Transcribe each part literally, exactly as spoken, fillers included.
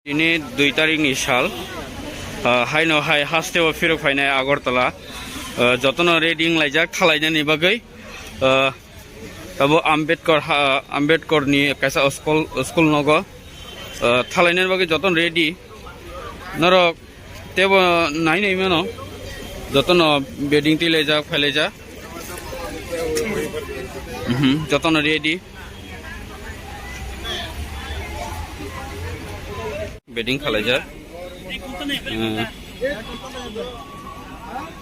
Ini dui tarik ni sal, ah, haino hai haste o phirok phainai Agartala, ah, jotono ready wnglaijak thalainani bagwi, ah, abo Ambedkar ha, Ambedkar ni kaisa school, school nogo, ah, thalainani bagwi jotono ready. Norok tebo nai nai mano, jotono bedding tilaijak, phailaijak. Mhm, jotono ready. Bedding khalaijak. Hmm.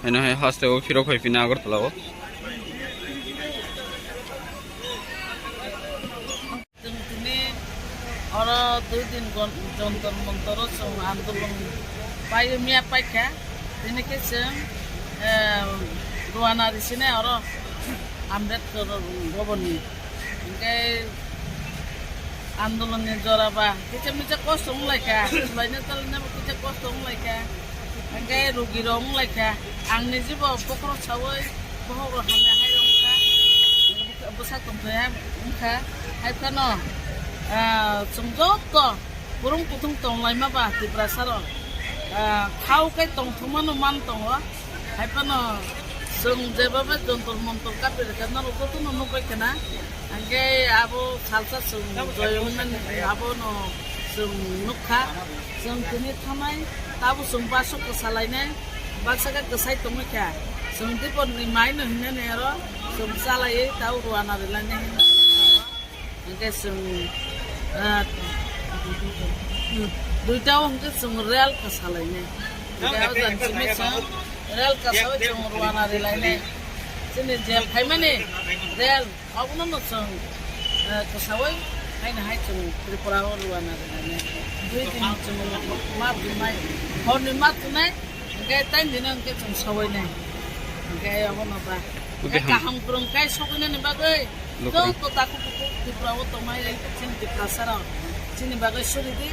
Haino hai haste o phirok phai phina Agartala o. Chwng tini oro dui din gon-, Jontor Montor o chwng andolon pai, miya paikha. Tini khe chwng, eh, Ruana risine oro Ambedkar bhavan ni. Hingke andolon ni jora ba kisa misa kosto wng lai kha, laina talana bo kisa kosto wng lai kha, hingke rugi rok wng lai kha. Ang ni jibo bokhorok sawi bokhorok hamya hai rok wng kha, bwsak tong thai wng kha. Hai phano, ah, chwng joto kwrwng kuthung tong laima ba Tiprasa rok, ah, khao khe tong thwngmano man tongo. Hai phano chwng jeba bai Jontor Montor kapi rwkha, norok jotono nukbai khana. Hingke abo salsa chwng joyong mani abono chwng nukha. Chwng tini thanai, tabo chwng baso kwsa lainai, baksa khe kwsai tongwi kha. Chwng dipor ni mai no hinani aro chwng chalaiwi tabo Ruana rilainai hinwi. Hingke chwng, ah, duita o hingke chwng rel kasalainai. Hingke o jang simi chwng rel kasawi chwng Ruana rilainai. Chini je phaimani rel, abono no chwng, ah, kasawi haino hai chwng Tripura o Ruana rilainai. Dui din chwng ma tunai, horni ma tunai. Hingke tei dino hingke chwng sobainai. Hingke abono ba. Oke, ham. Kaham kwrwng kai sobainani bagwi. Joto takhuk bukhuk Tripura o tongmai chini Tiprasa rok. Chini bagwi suri di.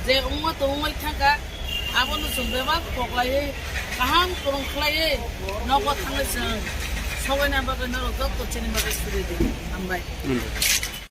Je wngma tongmai thangkha. Abono chwng bebak koklaiwi. Kaham kwrwng khlaiwi. Nogo thangwi chwng sobaina bagwi norok joto chini bagwi suri di. Hambai. Hmm.